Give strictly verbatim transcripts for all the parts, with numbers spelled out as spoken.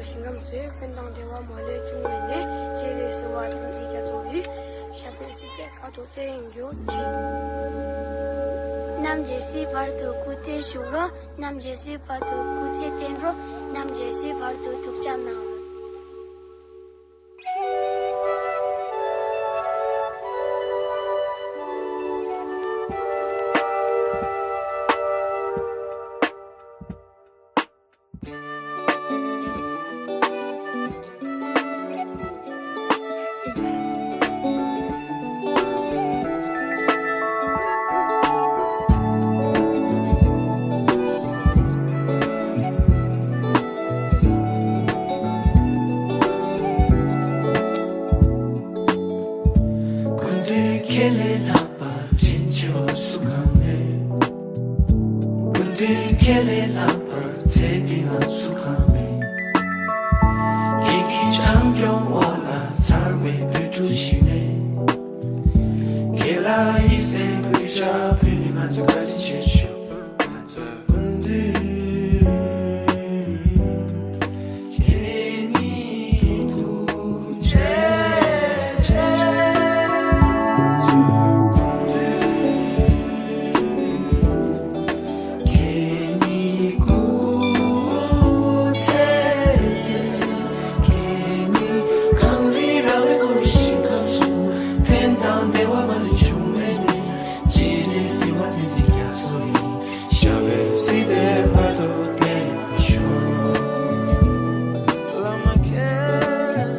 ཞིང་ཁམས་སུ་ཕན་དང་བདེ་བ་མ་ལུས་འབྱུང་བའི་གནས། སྤྱན་རས་གཟིགས་དབང་བསྟན་འཛིན་རྒྱ་མཚོ་ཡི། ཞབས་པད་སྲིད་པའི་བར་དུ་བརྟན་གྱུར་ཅིག་རྣམ་འབྱེད་སྲིད་བར་དུ་སྐུ་སྟེ་བཞུགས་རོགས། རྣམ་འབྱེད་སྲིད་བར་དུ་སྐུ་ཚེ་བརྟན་རོགས། རྣམ་འབྱེད་སྲིད་བར་དུ་ཐུགས་ཅག་གནང་། ཀུན་འདུས་ཁྱེད་ལས་ལྷག་པ་དྲིན་ཆེ་བ་སུ་གང་མེད། ཀུན་འདུས་ཁྱེད་ལས་ལྷག་པར་ཚེ་འདི་ན་སུ་གང་མེད། ཁྱེད་ཀྱི་བྱམས་སྐྱོང་འོག་ལ་མཚར་བའི་བུ་ཕྲུག་ཞིག་ནས། ཁྱེད་ལ་ཡིད་སེམས་གུས་ཕྱག་ཕུལ་ནས་ང་ཚོས་བཀའ་དྲིན་ཆེ་ཞུ། ང་ཚོ་ཀུན་འདུས། ཁྱེད་ཉིད་ཐུགས་རྗེ་ཆེ། ཁྱེད་ཉིད་སྐུ་ཚེ་བརྟན། ཁྱེད་ཉིད་གངས་རི་ར་བས་བསྐོར་བའི་ཞིང་ཁམས་སུ། ཕན་དང་བདེ་བ་མ་ལུས་འབྱུང་བའི་གནས། སྤྱན་རས་གཟིགས་དབང་བསྟན་འཛིན་རྒྱ་མཚོ་ཡི། ཞབས་པད་སྲིད་མཐའི་བར་དུ་བརྟན་པར་ཤོག་བླ་མ་མཁྱེན།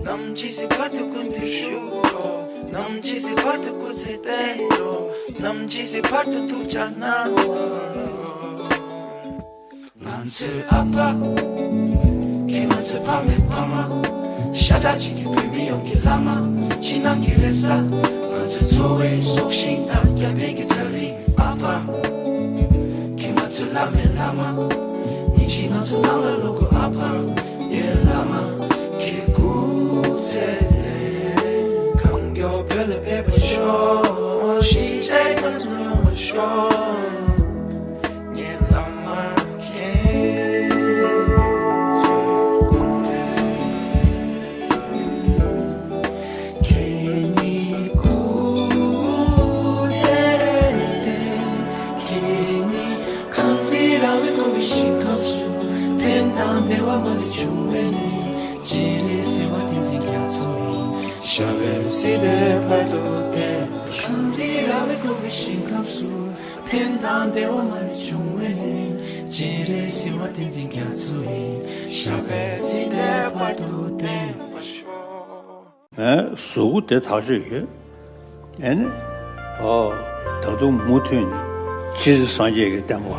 ནམ་འཆི་སྲིད་བར་དུ་ཀུན་འདུས་བཞུགས་རོགས། ནམ་འཆི་སྲིད་བར་དུ་སྐུ་ཚེ་བརྟན་རོགས། ནམ་འཆི་སྲིད་བར་དུ་ཐུགས་ཅག་གནང་། ང་ཚོའི་ཨ་ཕ། ཁྱེད་ང་ཚོའི་ཕ་མའི་ཕ་མ། ཤ་ཁྲག་གཅིག་གི་བོད་མི་ཡོངས་ཀྱི་བླ་མ། ཕྱི་ནང་གི་རེ་ས། ང་ཚོའི་འཚོ་བའི་སྲོག་ཤིང་དང་སྐྱབས་གནས་ཀྱི་གྲལ་རིམ་ཨ་ཕ། ཁྱེད་ང་ཚོའི་བླ་མའི་བླ་མ། ཉིན་ཞིག་ང་ཚོའི་ནང་ལ་ལོག་དགོས་ཨ་ཕ། ངའི་བླ་མ། ཁྱེད་སྐུ་ཚེ་བརྟན། གང་མགྱོགས་བོད་ལ་ཕེབས་པར་ཤོག་གཞིས་བྱེས་ཀུན་ལ་མཚམས་ཡོང་བར་ཤོག་ངའི་བླ་མ་ཁྱེད་ཚོའི་སྐུ་མདུན། ཁྱེད་ཉིད་སྐུ་ཚེ་བརྟན། ཁྱེད་ཉིད་གངས་རི་ར་བས་བསྐོར་བའི་ཞིང་ཁམས་སུ། ཕན་དང་བདེ་བ་མ་ལུས་འབྱུང་བའི་གནས། སྤྱན་རས་གཟིགས་དབང་བསྟན་འཛིན་རྒྱ་མཚོ་ཡི། ཞབས་པད་སྲིད་མཐའི་བར་དུ་བརྟན་པར་ཤོག་གངས་རི་ར་བས་བསྐོར་བའི་ཞིང་ཁམས་སུ། ཕན་དང་བདེ་བ་མ་ལུས་འབྱུང་བའི་གནས། སྤྱན་རས་གཟིགས་དབང་བསྟན་འཛིན་རྒྱ་མཚོ་ཡི། ཞབས་པད་སྲིད་མཐའི་བར་དུ་བརྟན་པར་ཤོག་ཨེ། གཟུགས་པོ་དེ་ཐག་ཆོད་ཡོད། ཨེ་ནི། ཨོ། ད་དུང་མུ་མཐུད་ནས་སྤྱིར་སངས་རྒྱས་ཀྱི་བསྟན་པ།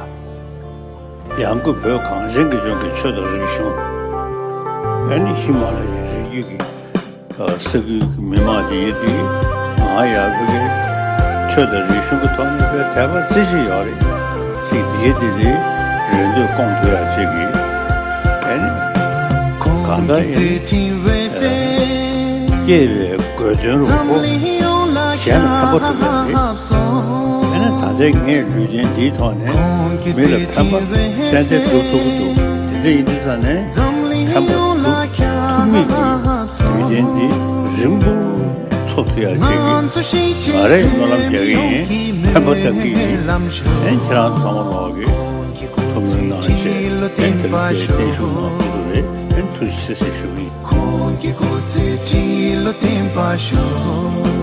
ཡང་སྒོས་བོད་གངས་ཅན་གྱི་ལྗོངས་ཀྱི་ཆོས་དང་རིག་གཞུང་། ཨེ་ནི་ཧི་མ་ལ་ཡའི་རི་རྒྱུད་ཀྱི། ཨ། ས་ཁུལ་གྱི་མི་མང་དེ་ཡིན་དུས། ང་ཡང་བོད་ཀྱི་ཆོས་དང་རིག་གཞུང་གི་ཐོག་ནས་བོད་དད་པ་རྩེ་གཅིག་ཡོད་རེད། ཅིག་དེའི་དེ་ལས་རེ་འདོད་སྐོང་ཐུབ་ཡ་ཅིག་གིས། ཨེ་ནི། གང་ལྟར་ཡིན། ཨ། སྐྱེས་པའི་དགོས་དོན་རུ་ཁོ་གཞན་ལ་ཕན་པ་སྒྲུབ་པ་རེད། ཨེ་ནི་ད་ལྟའི་ངས་ལུས་རྟེན་འདིའི་ཐོག་ནས་མི་ལ་ཕན་པ་ཏན་ཏན་སྒྲུབ་ཐུབ་ཀྱི་འདུག་དེ་འདྲ་ཡིན་དུས་ཙང་ནས་ཕན་པ་སྒྲུབ་ཐུབ་མིན་གྱི་ལུས་རྟེན་འདི་རིང་པོ་འཚོ་ཐུབ་ཡ་ཅིག་གི་ང་རས་སྨོན་ལམ་རྒྱག་གི་ཡིན། ཕན་པ་ཐོབ་ཀྱི་ཡིན། ཨེ་ནི་ཁྱེད་རང་ཚང་མ་ལོག་གི་ཐུགས་སྨོན་གནང་བྱས། ཨེ་ནི་དེ་ལ་བརྟེན་བརྟན་བཞུགས་གནང་ཐུབ་ཀྱི་རེད། ཨེ་ནི་ཐུགས་རྗེ་ཆེ་ཟེར་ཞུ་གི་ཡིན། ཁོང་གི་སྐུ་ཚེ་ཁྲི་ལོ་བརྟན་པར་ཤོག་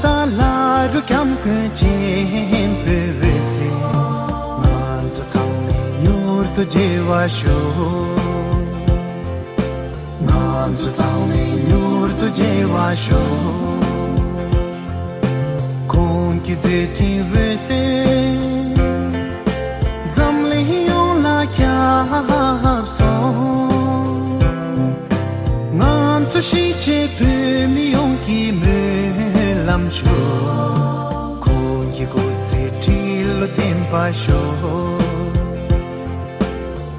ད་ལྷ་རུ་སྐྱབས་མགོན་ཆེན་པོའི་འོད་ཟེར། ང་ཚོ་ཚང་མས་མྱུར་དུ་མཇལ་བར་ཤོག། ང་ཚོ་ཚང་མས་མྱུར་དུ་མཇལ་བར་ཤོག། ཁོང་གི་མཛད་འཕྲིན་འོད་ཟེར་འཛམ་གླིང་ཡོངས་ལ་ཁྱབ་སོང་། ང་ཚོ་གཞིས་བྱེས་བོད་མི་ཡོངས་ཀྱི་སྨོན་ལམ་ཤོག། ཁོང་གི་སྐུ་ཚེ་ཁྲི་ལོ་བརྟན་པར་ཤོག།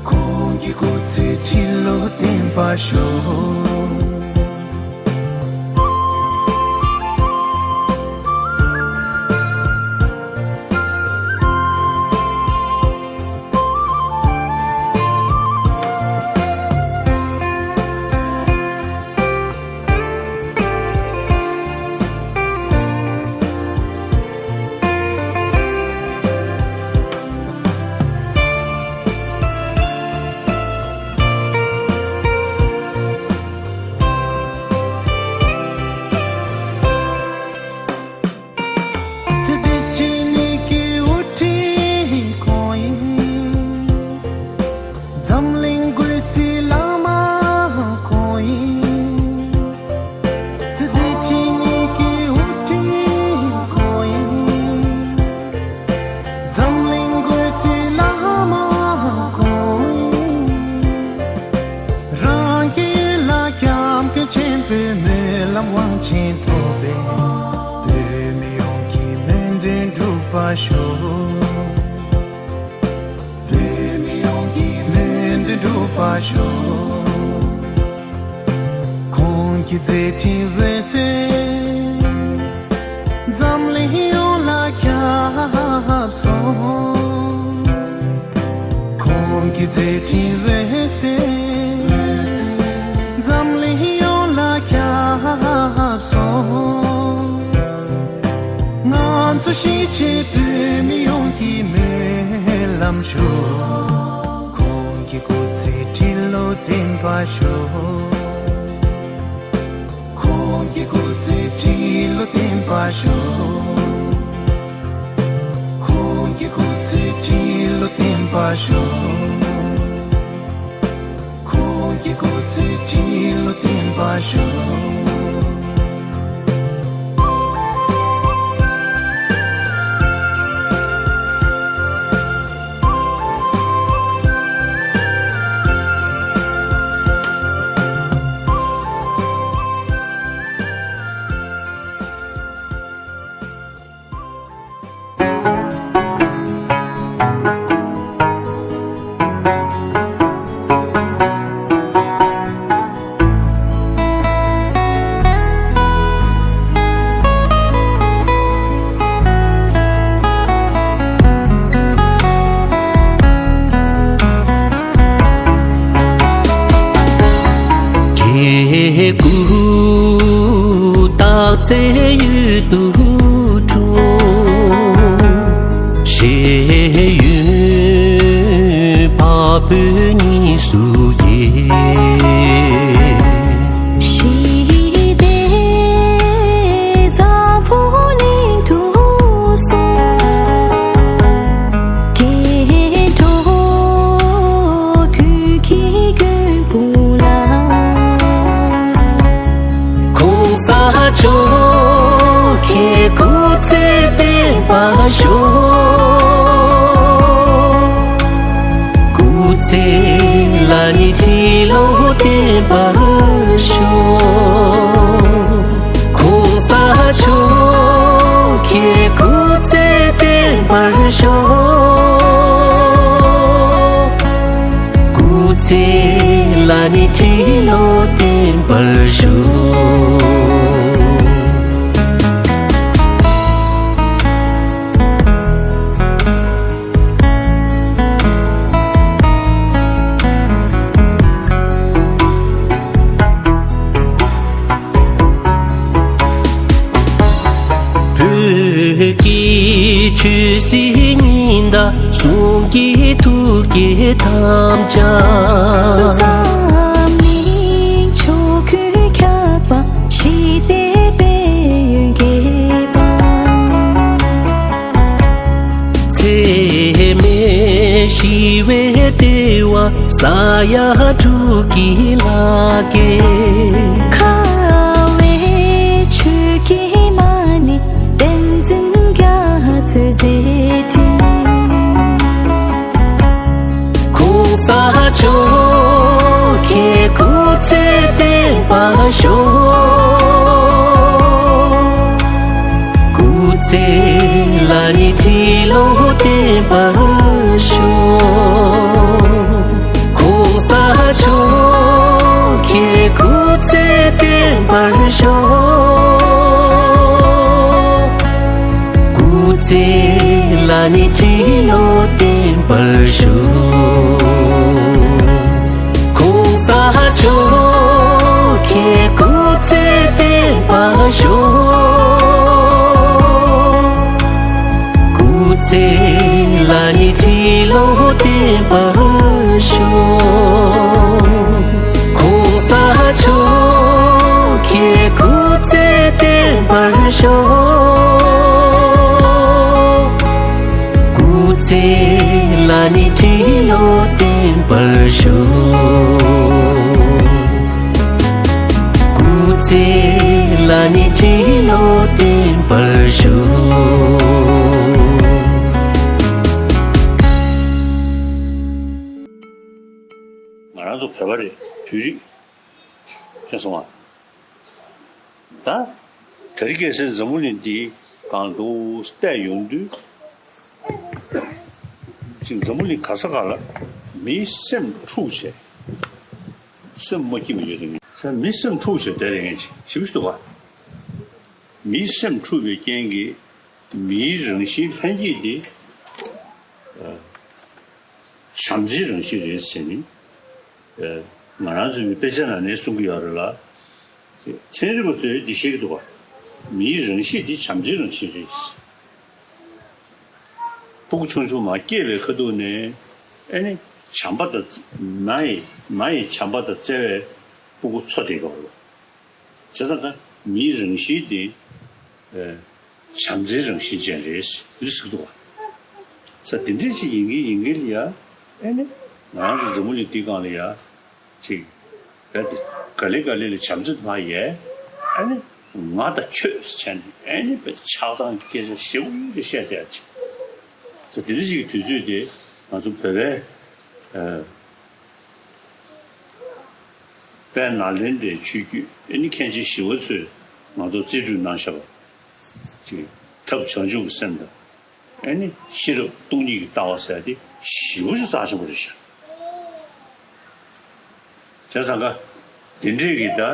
ཁོང་གི་སྐུ་ཚེ་ཁྲི་ལོ་བརྟན་པར་ཤོག། ཚེ་འདི་ཕྱི་གཉིས་ཀྱི་དབུ་ཁྲིད་ཁོང་ཡིན། འཛམ་གླིང་སྒོས་ཚིག་བླ་མ་ཁོང་ཡིན། ཚེ་འདི་ཕྱི་གཉིས་ཀྱི་དབུ་ཁྲིད་ཁོང་ཡིན། འཛམ་གླིང་སྒོས་ཚིག་བླ་མ་ཁོང་ཡིན། རང་གི་ཡུལ་ལ་སྐྱབས་མགོན་ཆེན་པོའི་སྨོན་ལམ་དབང་ཆེན་ཐོབ་པའི་བོད་མི་ཡོངས་ཀྱི་སྨོན་འདུན་འགྲུབ་པར་ཤོག། བོད་མི་ཡོངས་ཀྱི་སྨོན་འདུན་འགྲུབ་པར་ཤོག། ཁོང་གི་མཛད་འཕྲིན་འོད་ཟེར་འཛམ་གླིང་ཡོངས་ལ་ཁྱབ་སོང་། ཁོང་གི་མཛད་འཕྲིན་འོད་ཟེར་འཛམ་གླིང་ཡོངས་ལ་ཁྱབ་སོང་། ང་ཚོ་གཞིས་བྱེས་བོད་མི་ཡོངས་ཀྱི་སྨོན་ལམ་ཤོག། ཁོང་གི་སྐུ་ཚེ་ཁྲི་ལོ་བརྟན་པར་ཤོག། ཁོང་གི་སྐུ་ཚེ་ཁྲི་ལོ་བརྟན་པར་ཤོག། ཁོང་གི་སྐུ་ཚེ་ཁྲི་ལོ་བརྟན་པར་ཤོག། ཁོང་གི་སྐུ་ཚེ་ཁྲི་ལོ་བརྟན་པར་ཤོག། ཁྱེད་སྐུ་དག་ཚེ་ཡུལ་དུ་འཁྲུངས། ཤེས་ཡོན་འཕགས་བོད་གཉིས་སུ་རྒྱས། ཞི་བདེ་འཛམ་བུ་གླིང་དུ་སོང་། སྐྱེ་འགྲོ་ཀུན་གྱི་མགོན་པོ་ལ། གོང་ས་མཆོག་ཁྱེད་སྐུ་ཚེ་བརྟན་པར་ཤོག། སྐུ་ཚེ་ལ་ནི་ཁྲི་ལོ་བརྟན་པར་ཤོག། གོང་ས་མཆོག་ཁྱེད་སྐུ་ཚེ་བརྟན་པར་ཤོག། སྐུ་ཚེ་ལ་ནི་ཁྲི་ལོ་བརྟན་པར་ཤོག། བོད་ཀྱི་ཆོས་སྲིད་ཉི་ཟླ་གསུམ་གྱི་ཐུགས་བསྐྱེད་དམ་བཅའ། འཛམ་གླིང་ཕྱོགས་ཀུན་ཁྱབ་པ་ཞི་བདེ་དཔལ་ཡོན་རྒྱས་པ། ཞི་བའི་ལྟེ་བ་ས་ཡ་དྲུག་གི་ལྷ་སྐལ། ཁ་བའི་ཆོས་ཀྱི་མ་ཎི་བསྟན་འཛིན་རྒྱ་མཚོའི་མཛད་འཕྲིན། གོང་ས་མཆོག་གི་སྐུ་ཚེ་བརྟན་པར་ཤོག། སྐུ་ཚེ་ལ་ནི་ཁྲི་ལོ་བརྟན་པར་ཤོག། གོང་ས་མཆོག་གི་སྐུ་ཚེ་བརྟན་པར་ཤོག། སྐུ་ཚེ་ལ་ནི་ཁྲི་ལོ་བརྟན་པར་ཤོག། གོང་ས་མཆོག་གི་སྐུ་ཚེ་བརྟན་པར་ཤོག། སྐུ་ཚེ་ལ་ནི་ཁྲི་ལོ་བརྟན་པར་ཤོག། གོང་ས་མཆོག་གི་སྐུ་ཚེ་བརྟན་པར་ཤོག། སྐུ་ཚེ་ལ་ནི་ཁྲི་ལོ་བརྟན་པར་ཤོག། སྐུ་ཚེ་ལ་ནི་ཁྲི་ལོ་བརྟན་པར་ཤོག། ང་རང་ཚོ་བོད་པ་རེད། བོད་རིགས། ཤེས་སོང་ང་། ད། དེ་རིང་ཁ་སང་འཛམ་བུ་གླིང་འདིའི་སྒང་དུ་བལྟས་ཡོང་དུས། ཅིག་འཛམ་བུ་གླིང་ག་ས་ག་ལ་མིའི་སེམས་འཁྲུག་བྱས། སེམས་མ་སྐྱིད་པ་ཡོད་དེ། ས་མིའི་སེམས་འཁྲུག་བྱས་བསྡད་རེད་ངས་ཞིབ་ཞིབ་འདུག་ག་མིའི་སེམས་འཁྲུག་པའི་རྐྱེན་གྱིས་མིའི་རང་བཞིན་ལྷན་སྐྱེས་དེ་བྱམས་བརྩེའི་རང་བཞིན་རེད་ཟེར་ནས། ང་རང་ཚོའི་དཔེ་ཆ་ནང་ནས་གསུང་གི་ཡོད་རེད་ལ། ཚན་རིག་པ་ཚོས་འདི་བཤད་ཀྱི་འདུག་ག་མིའི་རང་གཤིས་དེ་བྱམས་བརྩེའི་རང་བཞིན་རེད། སྤུ་གུ་ཆུང་ཆུང་མར་སྐྱེས་པའི་ཁ་ཐུག་ནས་ཨེ་ནི་བྱམས་པ་དང་བརྩེ། མ་ཡི་མ་ཡི་བྱམས་པ་དང་བརྩེ་བས་སྤུ་གུ་འཚོ་བསྡད་ཀྱི་ཡོད་རེད། བྱས་ཙང་ད་མིའི་རང་བཞིན་དེ་ཨེ་བྱམས་བརྩེའི་རང་བཞིན་ཅན་རེད་ཟེར་གྱི་འདུག་ག་ས་དེ་འདྲས་ཅིག་ཡིན་གྱི་ཡིན་གྱི་ལ་ཡ། ཨེ་ནི་ང་རང་ཚོ་འཛམ་བུ་གླིང་འདིའི་སྒང་ལ་ཡ། ཅིག་རྦད་དེ་ག་ལེ་ག་ལེ་ལ་བྱམས་བརྩེ་དེ་མར་ཡལ། ཨ་ནི་ང་དང་ཁྱོད་ཟེར་བྱས་ནས་ཨ་ནི་རྦད་དེ་ཆགས་སྡང་གི་སྐད་ཆ་ཞེ་པོ་ཅིག་བཤད་བསྡད་ཡ་ཅིག་ཙང་དེ་འདྲ་ཅིག་གི་དུས་ཚོད་དེ་ང་ཚོ་བོད་པའི་ཨ་དཔལ་ནཱ་ལེནྡྲའི་ཆོས་བརྒྱུད་ཨ་ནི་མཁན་ཆེན་ཞི་བ་འཚོས་ང་ཚོར་རྩིས་སྤྲོད་གནང་བཞག་པ་ཅིག་ཐབས་བྱང་ཆུབ་ཀྱི་སེམས་དང་། ཨེ་ནི་ཤེས་རབ་སྟོང་ཉིད་ཀྱི་ལྟ་བ་ཟེར་དེ་ཞེ་པོ་ཅིག་རྩ་ཆེན་པོ་རེད་ཤག་བྱས་ཙང་ཀ་དེ་འདྲས་ཀྱི་ད་ཨེ་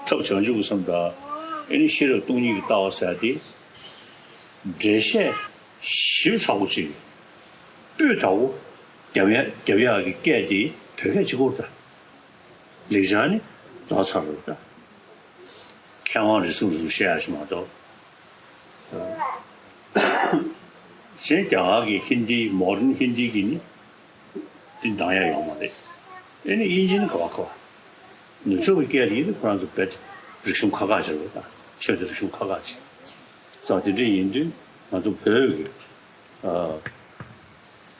ཐབས་བྱང་ཆུབ་ཀྱི་སེམས་དང་ཨེ་ནི་ཤེས་རབ་སྟོང་ཉིད་ཀྱི་ལྟ་བ་ཟེར་དེ་འགྲེལ་བཤད་ཞིབ་ཚགས་པོ་ཅིག་སྤུས་དག་པོ་རྒྱབ་ཡ་རྒྱབ་ཡག་གི་སྐད་དེ་བོད་སྐད་གཅིག་པོ་རེད་ད། ལེགས་སྦྱར་ནི་རྫོགས་ཚར་རེད་ད། མཁས་དབང་རེ་ཟུང་རེ་ཟུང་བཤད་ཡ་ཞིག་མ་གཏོགས། གཞན་རྒྱ་གར་གྱི་ཧིན་དི་མོ་ཌན་ཧིན་དི་གི་ནི་འདི་འདང་ཡ་ཡོད་མ་རེད། ཨེ་ནི་དབྱིན་ཇི་ནི་ག་བ་ག་བ། ནུབ་ཕྱོགས་ཀྱི་སྐད་རིགས་ནི་ཁོ་རང་ཚོ་རྦད་རིག་གཞུང་ཁག་ཁག་ཅིག་རེད་ད། ཆོས་དང་རིག་གཞུང་ཁག་ཁག་ཅིག་ཙང་དེ་འདྲ་ཡིན་དུས་ང་ཚོ་བོད་ཀྱི་ཨ།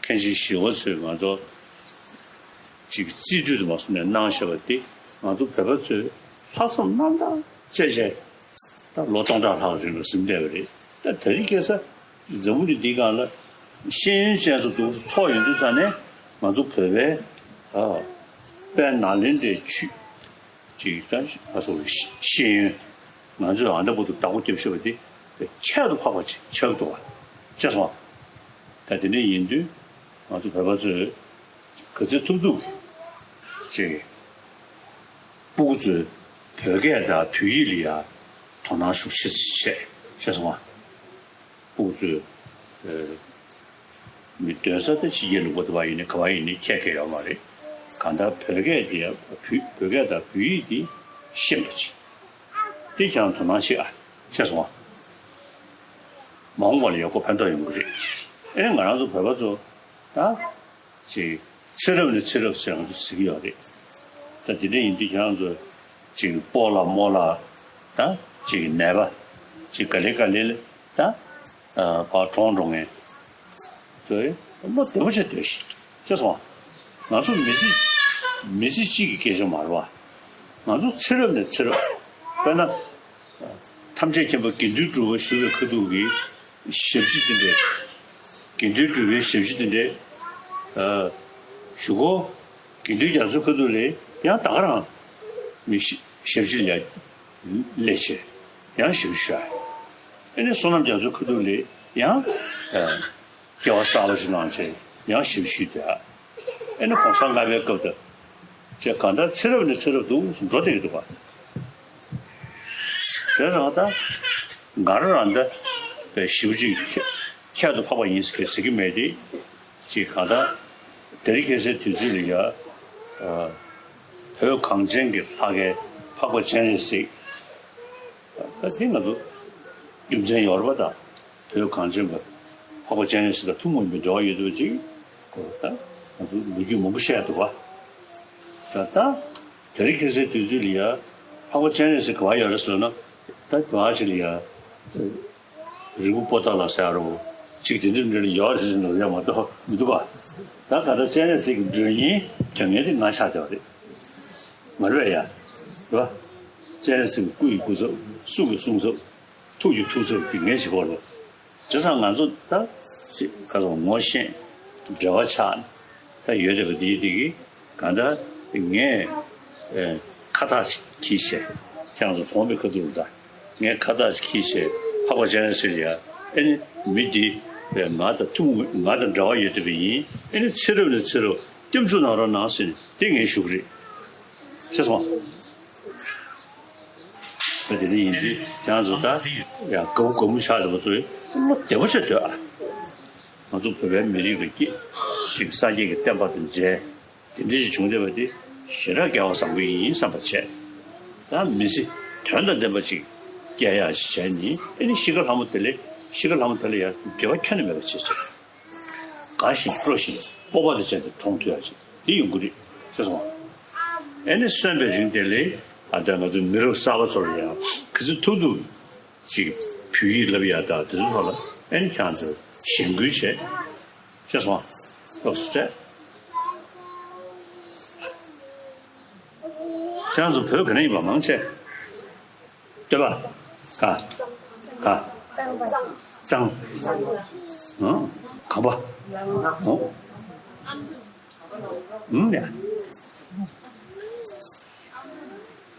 མཁན་ཆེན་ཞི་བ་འཚོས་ང་ཚོ་ཅིག་རྩིས་སྤྲོད་དུ་མ་སོང་ནས་གནང་བཞག་པ་དེ་ང་ཚོ་བོད་པ་ཚོས་ལྷག་བསམ་རྣམ་དག་བྱས་བྱས་ད་ལོ་སྟོང་ཕྲག་ལྷག་རིང་ལ་ཟིན་བསྡད་པ་རེད། ད་དེ་རིང་ཁ་སང་འཛམ་བུ་གླིང་འདིའི་སྒང་ལ་ཤེས་ཡོན་ཅན་ཚོ་འདུག་སེ་ཚོགས་ཡོང་དུས་ཙང་ནས་ང་ཚོ་བོད་པའི་ཨ་དཔལ་ནཱ་ལེནྡྲའི་ཆོས་ཅིག་ད་ང་ཚོ་ཤེས་ཡོན་ང་ཚོས་ཨ་འདྲ་པོ་འདུག་བདག་པོ་རྒྱབ་ཤེས་པ་དེ་ཁྱད་དུ་འཕགས་པ་ཅིག་ཆགས་འདུག་བ། ཤེས་སོང་ང་། ད་དེ་འདྲ་ཡིན་དུས་ང་ཚོ་བོད་པ་ཚོས་ག་ཚོད་ཐུབ་ཐུབ་ཅིག་སྤུ་གུ་ཚོས་བོད་སྐད་དང་བོད་ཡིག་ལ་ཡ་དོ་སྣང་ཤུགས་ཆེ་ཙམ་བྱས། ཤེས་སོང་ང་། སྤུ་གུ་ཚོས་ཨེ་མི་སྡོད་ས་དེ་ཕྱི་རྒྱལ་ལུང་པ་དུ་བ་ཡིན་ནའི་ག་བ་ཡིན་ནའི་ཁྱད་ཁྱད་ཡོད་མ་རེད། གང་ལྟར་བོད་སྐད་དེ་བོད་བོད་སྐད་དང་བོད་ཡིག་དེ་ཤེས་པ་ཅིག་དེ་ཁྱེད་རང་དོ་སྣང་བྱེད་ཨ། ཤེས་སོང་ང་། མ་འོངས་པ་ལ་ཡག་པོ་ཕན་ཐོགས་ཡོང་གི་རེད། ཨེ་ང་རང་ཚོ་བོད་པ་ཚོ་ད་ཅིག་ཚེ་རབས་ནས་ཚེ་རབས་ཟེར་ང་ཚོ་ཟེར་གྱི་ཡོད་རེད། ད་དེ་འདྲ་ཡིན་དུས་ཁྱེད་རང་ཚོ་ཅིག་སྤོ་ལགས་རྨོ་ལགས་ད་ཅིག་ནད་པ་ཅིག་ག་ལེ་ག་ལེ་ལ་ད་ཕར་གྲོངས་འགྲོ་མཁན་ཚོས་ བློ་བདེ་པོ་བྱས་སྡོད་ཤིག་ཤེས་སོང་ང་། ང་ཚོ་མི་ཚེ་མི་ཚེ་གཅིག་གི་སྐད་ཆ་མ་རེད་བ། ང་ཚོ་ཚེ་རབས་ནས་ཚེ་རབས། དཔེར་ན། ཐམས་ཅད་མཁྱེན་པ་དགེ་འདུན་གྲུབ་པ་བཞུགས་པའི་ཁ་ཐུག་གི་ཞབས་ཕྱི་དེ་འདྲས། དགེ་འདུན་གྲུབ་པའི་ཞབས་ཕྱི་དེ་འདྲས། ཨ། བཞུགས་སྒོ། དགེ་འདུན་རྒྱ་མཚོའི་ཁ་ཐུག་ལ་ཡང་ད་ག་རང་མི་ཞབས་ཕྱི་ལས་ལས་བྱེད་ཡང་ཞབས་ཕྱི་ཞུ་ཡ། ཨེ་ནི་བསོད་ནམས་རྒྱ་མཚོའི་ཁ་ཐུག་ལ་ཡང་ཨ། སྐྱེ་བ་གསར་པ་ཞིག་གནང་བྱས་ཡང་ཞབས་ཕྱི་ཞུས་ཏེ། ཨེ་ནི་གོང་ས་ལྔ་པའི་སྐབས་དུ་བྱས་གང་ལྟར་ཚེ་རབས་ནས་ཚེ་རབས་འདུག་འགྲོ་བསྡད་ཀྱི་འདུག་ག་བྱས་ཙང་ད་ང་རང་རང་ད་ཞེ་པོ་ཅིག་ཁྱད་དུ་འཕགས་པ་ཡིན་ཟེར་གི་མེད་དེ། ཅིག་གང་ལྟར་དེ་རིང་ཁ་སང་དུས་ཚོད་ལ་ཡ། བོད་གངས་ཅན་གྱི་ལྷ་སྐལ་འཕགས་པ་སྤྱན་རས་གཟིགས། ད་དེ་ང་ཚོ་རྒྱུ་མཚན་ཡོད་རེད་པ། ད་བོད་གངས་ཅན་པ་འཕགས་པ་སྤྱན་རས་གཟིགས་དང་ཐུན་མོང་མའི་འབྲེལ་བ་ཡོད་དུས་ཅིག་གོ་ད་ང་ཚོ་ལོ་རྒྱུས་མང་པོ་བཤད་འདུག་བ། ད་ད་དེ་རིང་ཁ་སང་དུས་ཚོད་ལ་ཡ་འཕགས་པ་སྤྱན་རས་གཟིགས་ག་པར་ཡོད་རེད་ཟེར་ན། ད་ག་པར་ཅིག་ལ་ཡ། རི་བོ་པོ་ཏ་ལ་ཟེར་རོ། ཅིག་དེ་འདྲ་འདྲ་ལ་ཡོད་རེད་ཟེར་ནས་ཡོད་མ་གཏོགས་མི་འདུག་བ། ད་ག་ད་སྤྱན་རས་གཟིགས་ཀྱི་མགྲོན་གཉེན་དོན་གཉེར་དེ་ང་ཆགས་བསྡད་པ་རེད། མ་རེད་པས་ཡ། རེད་པ། སྤྱན་རས་གཟིགས་ཀྱི་སྐུ་ཡི་སྐུ་ཚབ། གསུང་གི་གསུང་ཚབ། ཐུགས་ཀྱི་ཐུགས་ཚབ་ཀྱི་ངས་བྱེད་དགོས་རེད། བྱས་ཙང་ང་ཚོ་ད་ཅིག་ག་ཚོད་ངོ་ཤེས། འབྲེལ་བ་ཆགས། ད་ཡོད་བསྡད་པ་འདིའི་འདི་གི་གང་ལྟར་ངས་ཨེ་ཁ་བཏགས་ཤིག་གིས་བྱས། ཁྱེད་རང་ཚོ་གྲོངས་པའི་ཁ་ཐུག་ལ་ད་ངས་ཁ་བཏགས་ཤིག་གིས་བྱས་འཕགས་པ་སྤྱན་རས་གཟིགས་ལ་ཡ། ཨེ་ནི་མི་འདི་ཨེ་ང་དང་ཐུན་མོང་ང་དང་འབྲེལ་བ་ཡོད་བསྡད་པ་ཡིན། ཨེ་ནི་ཚེ་རབས་ནས་ཚེ་རབས་སྐྱབས་འཇུག་གནང་རོགས་གནང་ཟེར་ནས་དེ་ངས་ཞུ་གི་རེད། ཤེས་སོང་ང་། ད་དེ་འདྲ་ཡིན་དུས་ཁྱེད་རང་ཚོ་ད་ཡང་དགའ་པོ་དགའ་མོ་ཆགས་བསྡད་པ་ཚོས་བློ་བདེ་པོ་བྱས་སྡོད་ཨ། ང་ཚོ་བོད་པའི་མི་རིགས་ལ་སྐྱིད་ཅིག་སངས་རྒྱས་ཀྱི་བསྟན་པ་དང་མཇལ། དེ་འདྲ་ཞིག་བྱུང་བསྡད་པ་དེ་ཞེ་དྲག་སྐལ་བ་བཟང་པོ་ཡིན་བསམ་པ་བྱས། ད་མི་ཚེ་དོན་དང་ལྡན་པ་ཅིག་སྐྱེལ་ཡག་ཞིག་བྱས་ནས་ཨེ་ནི་གཤིས་ཀ་ལྷ་མོ་དེ་ལས་གཤིས་ཀ་ལྷ་མོ་དེ་ལ་ཡང་འབྲེལ་བ་ཁྱོན་ནས་མེད་པ་བྱས་བྱས། དགའ་ཞིང་སྤྲོ་ཞིང་སྤོབས་པ་དང་བཅས་ཏེ་གྲོངས་ཐུབ་ཡག་ཅིག་དེ་ཡོང་གི་རེད་ཟེར་སོང་། ཨེ་ནི་གསོན་པའི་རིང་དེ་ལས་ཨ་ད་ང་ཚོ་མི་རབས་གསར་པ་ཚོ་ལ་ཡང་ག་ཚོད་ཐུབ་ཐུབ་ཅིག་བོད་ཡིག་བསླབ་ཡག་དང་དེ་ཚོ་ཐོག་ལ་ཨེ་ནི་ཁྱེད་རང་ཚོས་གཞེན་སྐུལ་བྱས། ཤེས་སོང་ང་། ལོགས་སུ་སྤྲད། ཁྱེད་རང་ཚོ་བོད་ག་ནས་ཡིན་པ་མང་ཆེ། སྟོད་པ། ག་ག་གཙང་། ཨང་། གམ་པ། ཨོ། ཨུམ་ཡ།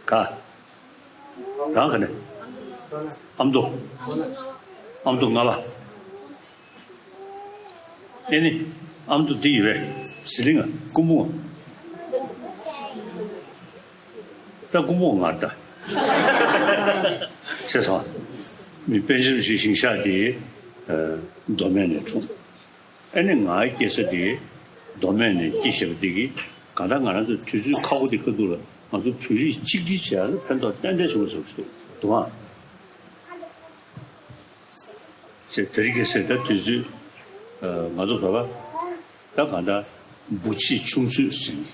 ག་རང་ག་ནས། ཨ་མདོ། ཨ་མདོ་རྔ་བ། ཨེ་ནི། ཨ་མདོ་འདི་ཡོད་པས་ཟི་ལིང་ང་སྐུ་འབུང་ང་། ད་སྐུ་འབུང་ང་ད། ཤེས་སོང་། མི་དཔོན་ཆེན་ཞིག་ཞིང་གཤེགས་དེ་མདོ་སྨད་ནས་འཁྲུངས། ཨེ་ནི་ང་སྐྱེས་ས་དེ་མདོ་སྨད་ནས་སྐྱེས་བཞག་པ་དེ་གིས་གང་ལྟར་ང་རང་ཚོ་དུས་ཚོད་ཁག་པོ་དེ་ཁ་ཐུག་ལ་ང་ཚོ་བོད་རིགས་གཅིག་སྒྲིལ་བྱེད་ཡག་ལ་ཕན་ཐོགས་ཏན་ཏན་བྱུང་བ་བཟོ་ཞིག་འདུག་ཨང་། ཟེར་དེ་རིང་ཁ་སང་ད་དུས་ཚོད། ང་ཚོ་བོད་པ། ད་གང་ལྟར་འབུ་ཕྱི་ཆུང་ཚོད་ཟིན།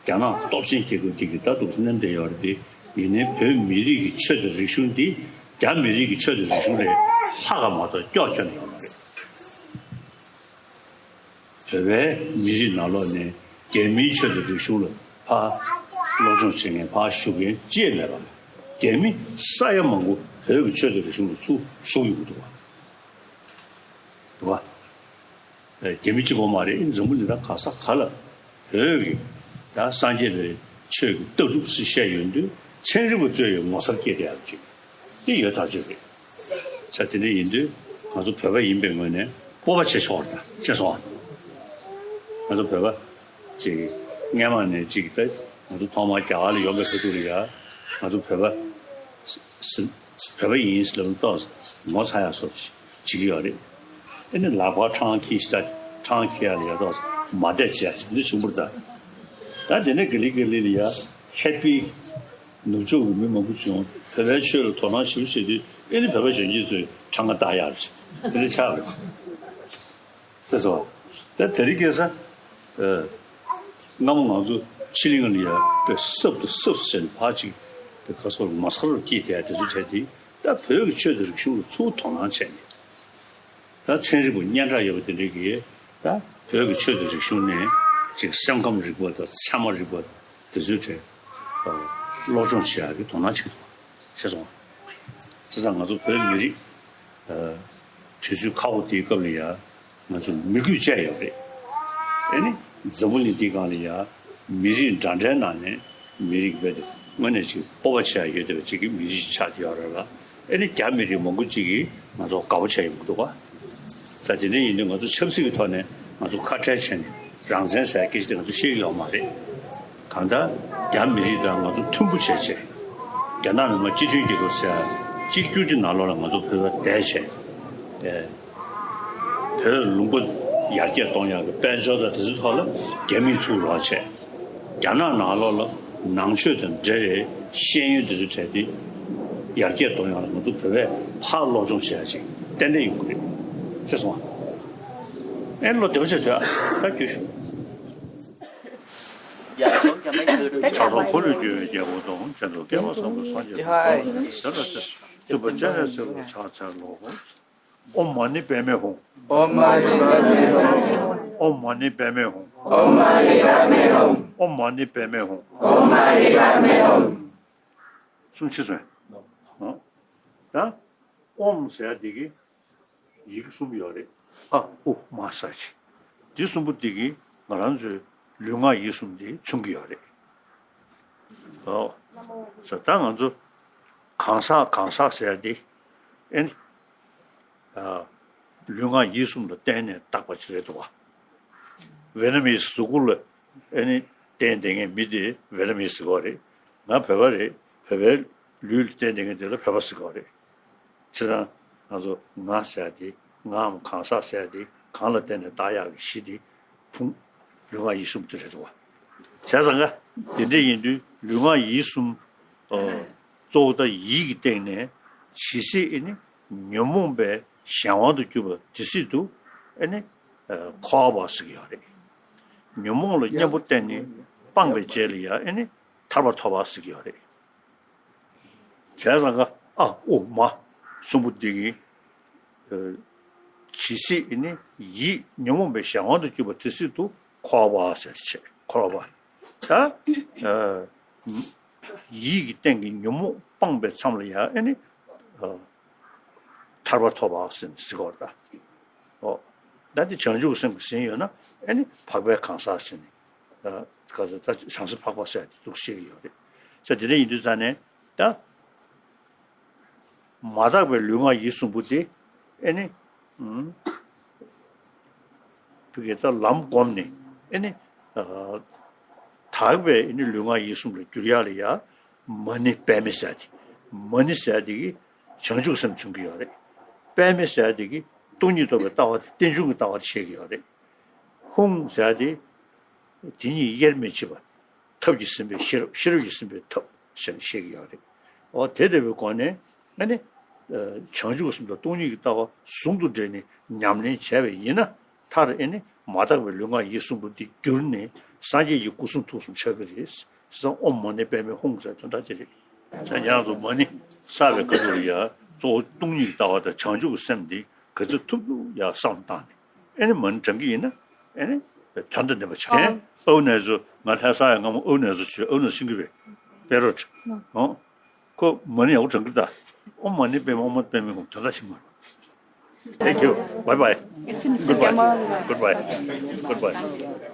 རྒྱ་ནག་སྟོབས་ཆེན་རྒྱལ་ཁབ་ཅིག་གི་ད་འདུག་སེ་མནན་བསྡད་ཡོད་རེད་དེ། ཡིན་ནའི་བོད་མི་རིགས་ཀྱི་ཆོས་དང་རིག་གཞུང་འདི་རྒྱ་མི་རིགས་ཀྱི་ཆོས་དང་རིག་གཞུང་ལས་ལྷག་ག་མ་གཏོགས་སྐྱོ་ཁྱོན་ནས་ཡོད་མ་རེད། བོད་པའི་མི་རིགས་ནང་ལོགས་ནས་རྒྱ་མིའི་ཆོས་དང་རིག་གཞུང་ལ་ཕར་སློབ་སྦྱོང་བྱེད་མཁན་ཕར་ཞུགས་མཁན་ཅི་ཡང་མེད་པ། རྒྱ་མི་ས་ཡ་མང་པོ་བོད་ཀྱི་ཆོས་དང་རིག་གཞུང་ལ་ཚུར་ཞུགས་ཡོང་གི་འདུག་བ། འདུག་བ། རྒྱ་མི་གཅིག་པོ་མ་རེད། འཛམ་བུ་གླིང་ད་ག་ས་ག་ལ་བོད་ཀྱི་ད་སངས་རྒྱས་པའི་ཆོས་ཀྱི་ལྟ་གྲུབ་ཟེར་བཤད་ཡོང་དུས་ཚན་རིག་པ་ཚོས་ཡང་ངོ་མཚར་སྐྱེས་བསྡད་ཡག་ཅིག་དེ་ཡོད་ཐག་ཆོད་རེད། ས་དེ་འདྲ་ཡིན་དུས་ང་ཚོ་བོད་པ་ཡིན་པའི་ངོས་ནས་སྤོབས་པ་བྱེད་ཆོག་རེད་ད། ཤེས་སོང་ང་། ང་ཚོ་བོད་པ་ཅིག་སྔས་མ་ནས་ཅིག་ད་ང་ཚོ་ཐོག་མར་རྒྱ་གར་ལ་ཡོང་པའི་ཁ་ཐུག་ལ་ཡ་ང་ཚོ་བོད་པ་ཟེར། བོད་པ་ཡིན་ཟེར་ལབ་ན་ཏོག་ཙམ་ངོ་ཚ་ཡག་བཟོ་བྱེད་ཀྱི་ཡོད་རེད། ཨེ་ནི་ལག་པ་ཁྲང་འཁྱེར་ཤི་ད་ཁྲང་འཁྱེར་ཡག་ལ་ཡ་ཏོག་ཙམ་མ་བསྡད་བྱེད་ཡག་ཞིག་འདི་བྱུང་བར་ད། ད་དེ་ནས་ག་ལེ་ག་ལེ་ལ་ཡ་ཧེ་པི་ནུབ་ཕྱོགས་ཀྱི་མི་མང་པོ་བྱུང་བོད་པའི་ཆོས་ལ་དོ་སྣང་ཞེ་པོ་བྱེད་དུས་ཨེ་ནི་བོད་པ་གཞོན་སྐྱེས་ཚོས་ཁྲང་ང་བཏགས་ཡག་རེད། དེ་འདྲ་ཆགས་རེད། ཤེས་སོང་། ད་དེ་རིང་ཁ་སང་། ཨ། སྔ་མོ་ང་ཚོ་ཕྱི་གླིང་ལ་ཡ་དཔེ་སྲབ་ཏུ་སྲབ་ཟེར་ནས་ཕར་ཅིག་དེ་ཁ་སོར་ངོ་མཚར་སྐྱེས་བསྡད་དེ་ཚོ་བྱས་ཏེ་ད་བོད་ཀྱི་ཆོས་དང་རིག་གཞུང་ལ་ཚུར་དོ་སྣང་བྱས་ནས། ད་ཚན་རིག་པ་སྙན་གྲགས་ཡོད་པ་དེ་འདྲས་ཀྱིས་ད་ བོད་ཀྱི་ཆོས་དང་རིག་གཞུང་ནས་ཅིག་སེམས་ཁམས་རིག་པ་དང་ཚད་མ་རིག་པ་དེ་ཚོའི་གྲས་སློབ་སྦྱོང་བྱེད་ཡག་གི་དོ་སྣང་བྱེད་ཀྱི་འདུག་ཤེས་སོང་། བྱས་ཙང་ང་ཚོ་བོད་མི་རིགས་དུས་ཚོད་ཁག་པོ་དེའི་སྐབས་ལ་ཡ་ང་ཚོ་མི་རྒོད་བཅས་ཡོད་རེད། ཨེ་ནི་འཛམ་བུ་གླིང་འདིའི་སྒང་ལ་ཡ་མི་རིགས་འདྲ་འདྲའི་ནང་ནས་མི་རིགས་རྦད་དེ་དངོས་གནས་ཅིག་སྤོབས་པ་བྱེད་ཡ་ཡོད་བསྡད་པ་ཅིག་གི་མི་རིགས་ཅིག་ཆགས་བསྡད་ཡོད་རེད་ལ། ཨེ་ནི་རྒྱ་མི་རིགས་མང་པོ་ཅིག་གིས་ང་ཚོ་དགའ་པོ་བྱས་ཡོང་གི་འདུག་ག་ས་དེ་འདྲ་ཡིན་དུས་ང་ཚོ་ཆབ་སྲིད་ཀྱི་ཐོག་ནས་ང་ཚོ་ཁ་བྲལ་བྱས་ནས་རང་བཙན་ཟེར་ཡ་སྐད་ཆ་དེ་ང་ཚོ་བཤད་ཀྱི་ཡོད་མ་རེད། གང་ལྟར་རྒྱ་མི་རིགས་དང་ང་ཚོ་མཐུན་པོ་བྱས་བྱས། རྒྱ་ནག་མི་དམངས་སྤྱི་མཐུན་རྒྱལ་ཁབ་ཟེར་ཡ་གཅིག་གྱུར་གྱི་ནང་ལོགས་ལ་ང་ཚོ་བོད་པ་བསྡད་བྱས། ཨེ། བོད་ལུང་པ་ཡར་རྒྱས་གཏོང་ཡག་གི་དཔལ་འབྱོར་དང་དེ་ཚོའི་ཐོག་ལ་རྒྱ་མིས་ཚུར་རོགས་བྱས། རྒྱ་ནག་ནང་ལོགས་ལ་ནང་ཆོས་དང་འབྲེལ་བའི་ཤེས་ཡོན་དེ་ཚོ་བྱས་ཏེ་ཡར་རྒྱས་གཏོང་ཡག་ལ་ང་ཚོ་བོད་པས་ཕར་སློབ་སྦྱོང་བྱེད་ཡག་ཅིག་ཏན་ཏན་ཡོང་གི་རེད། ཤེས་སོང་ཨ། ཨེ་བློ་བདེ་པོ་བྱས་ཐོས་ཨ། ད་རྒྱུ་ཞུ། ཕྱག་རྡོར་འཁོར་ལོས་སྒྱུར་བའི་རྒྱལ་པོ་དང་། །མཚན་རྟགས་བསྐལ་པ་བཟང་པོའི་སངས་རྒྱས་དང་། །ཟེར་ལ་སྟེ། བཙུན་པ་སྤྱན་རས་གཟིགས་ལ་ཕྱག་འཚལ་ལོ། ཨོཾ་མ་ཎི་པདྨེ་ཧཱུྃ། ཨོཾ་མ་ཎི་པདྨེ་ཧཱུྃ། ཨོཾ་མ་ཎི་པདྨེ་ཧཱུྃ། ཨོཾ་མ་ཎི་པདྨེ་ཧཱུྃ། ཨོཾ་མ་ཎི་པདྨེ་ཧཱུྃ། ཨོཾ་མ་ཎི་པདྨེ་ཧཱུྃ། གསུམ་ཕྱིས་སོང་། ཨ། ད་ཨོཾ་ཟེར་ཡ་དེ་གི་ཡིག་གསུམ་ཡོད་རེད། ཨ་ཨུ་མ་ས་ཅི། འདི་གསུམ་པོ་དེ་གིས་ང་རང་ཚོའི་ལུས་ངག་ཡིད་གསུམ་དེ་མཚོན་གྱི་ཡོད་རེད། ཨོ། ས་ད་ང་ཚོ་གང་ཟག་གང་ཟག་ཟེར་ཡ་དེ་ཨེ་ནི། ཨ། ལུས་ངག་ཡིད་གསུམ་ལ་བརྟེན་ནས་བཏགས་པ་ཅིག་རེད་འདུག་བ། ཝེ་ནམ་མིས་གཟུགས་པོ་ལ་ཨེ་ནི་བརྟེན་བསྡད་མཁན་མི་དེ་ཝེ་ནམ་མིས་ཟེར་གྱི་ཡོད་རེད། ང་བོད་པ་རེད། བོད་པའི་ལུས་ལ་བརྟེན་བསྡད་མཁན་དེ་ལ་བོད་པ་ཟེར་གྱི་ཡོད་རེད། བྱས་ཙང་ང་ཚོ་ང་ཟེར་ཡ་དེ་ངའམ་གང་ཟག་ཟེར་ཡ་དེ་གང་ལ་བརྟེན་ནས་བཏགས་ཡག་གི་གཞི་དེ་ཕུང་། ལུས་ངག་ཡིད་གསུམ་དེ་རེད་འདུག་བ། བྱས་ཙང་ཀ་དེ་འདྲ་ཡིན་དུས་ལུས་ངག་ཡིད་གསུམ། ཨོ། གཙོ་བོ་ད་ཡིད་ཀྱི་སྟེང་ནས་ཇི་སྲིད་ཨེ་ནི་ཉོན་མོངས་པའི་གཞན་དབང་དུ་གྱུར་པ་དེ་སྲིད་དུ་ཨེ་ནི་འཁོར་བ་ཟེར་གྱི་ཡོད་རེད། ཉོན་མོངས་ལ་གཉེན་པོ་བསྟེན་ནས་སྤངས་པའི་རྗེས་ལ་ཡང་ཨེ་ནི་ཐར་པ་ཐོབ་པ་ཟེར་གྱི་ཡོད་རེད། བྱས་ཙང་ཀ་ཨ་ཨུ་མ་གསུམ་པོ་འདི་གིས། ཨ། ཇི་སྲིད་ཨེ་ནི་ཡིད་ཉོན་མོངས་པའི་གཞན་དབང་དུ་གྱུར་པ་དེ་སྲིད་དུ་འཁོར་བ་ཟེར་བྱས་འཁོར་བ། ད། ཨ། ཡིད་ཀྱི་སྟེང་གི་ཉོན་མོངས་སྤངས་པའི་མཚམས་ལ་ཡང་ཨེ་ནི། ཨ། ཐར་པ་ཐོབ་པ་ཟེར་ཟེར་གྱི་ཡོད་རེད་ད། ཨོ། ད་འདི་བྱང་ཆུབ་ཀྱི་སེམས་ཀྱིས་ཟིན་ཡོད་ན་ཨེ་ནི་འཕགས་པའི་གང་ཟག་ཟེར་ནས། ཨ། ག་ཚོད་ད་བྱང་སེམས་འཕགས་པ་ཟེར་ཡ་དེ་འདུག་བཤད་ཀྱི་ཡོད་རེད། ས་དེ་འདྲ་ཡིན་དུས་ཙང་ནས་ད། མ་དག་པའི་ལུས་ངག་ཡིད་གསུམ་པོ་དེ་ཨེ་ནི། ཨུམ། ཕ་གི་ད་ལམ་བསྒོམས་ནས་ཨེ་ནི། ཨ། དག་པའི་ཨེ་ནི་ལུས་ངག་ཡིད་གསུམ་ལ་བསྒྱུར་ཡག་ལ་ཡ། མ་ཎི་པདྨེ་ཟེར་ཡ་དེ། མ་ཎི་ཟེར་ཡ་དེ་གིས་བྱང་ཆུབ་སེམས་མཚོན་གྱི་ཡོད་རེད། པདྨེ་ཟེར་ཡ་དེ་གིས་སྟོང་ཉིད་རྟོགས་པའི་ལྟ་བ་དེ་རྟེན་འབྱུང་གི་ལྟ་བ་དེ་བཤད་ཀྱི་ཡོད་རེད། ཧཱུྃ་ཟེར་ཡ་དེ། དེ་ཉིད་དབྱེར་མི་ཕྱེད་པ། ཐབས་ཀྱིས་ཟིན་པའི་ཤེས་རབ་ཤེས་རབ་ཀྱིས་ཟིན་པའི་ཐབས་ཞེས་བཤད་ཀྱི་ཡོད་རེད། འོ་དེ་ལྟ་བུའི་སྒོ་ནས་ཨ་ནི། ཨ། བྱང་ཆུབ་སེམས་དང་སྟོང་ཉིད་ཀྱི་ལྟ་བ་ཟུང་དུ་འབྲེལ་ནས་ཉམས་ལེན་བྱས་པ་ཡིན་ན་མཐར་ཨ་ནི་མ་དག་པའི་ལུས་ངག་ཡིད་གསུམ་པོ་འདི་བསྒྱུར་ནས་སངས་རྒྱས་ཀྱི་སྐུ་གསུང་ཐུགས་གསུམ་ཆགས་ཀྱི་རེད། ཟེར་ཨོཾ་མ་ཎི་པདྨེ་ཧཱུྃ་ཟེར་དོན་དག་དེ་རེད། སངས་རྒྱས་ཚོ་མ་ཎི་བསགས་པའི་སྐབས་སུ་ཡང་གཙོ་བོ་སྟོང་ཉིད་ཀྱི་ལྟ་བ་དང་བྱང་ཆུབ་ཀྱི་སེམས་འདི་ག་ཚོད་ཐུབ་ཐུབ་ཡར་བསམ་བཏང་ནས་ཨེ་ནི་མ་ཎི་བགྲང་གི་ཡིན་ན་ཨེ་ནི་དོན་དང་ལྡན་པ་ཆགས། ཨ། ཨའུ་ནེ་ཙོ་ང་ལྷ་ས་ཡ་སྔ་མོ་ཨའུ་ནེ་ཙོ་བྱོས། ཨའུ་ནེ་ཤིང་གི་པའི་པེ་རོད། ཨོ། ཁོ་མ་ཎི་ཡག་པོ་བགྲང་གི་རེད་ད། ཨོཾ་མ་ཎི་པདྨེ་ཧཱུྃ། ཨོཾ་མ་ཎི་པདྨེ་ཧཱུྃ། དོན་དག་ཤེས་མ་རེད། Thank you. Bye bye. Goodbye. Goodbye. Goodbye.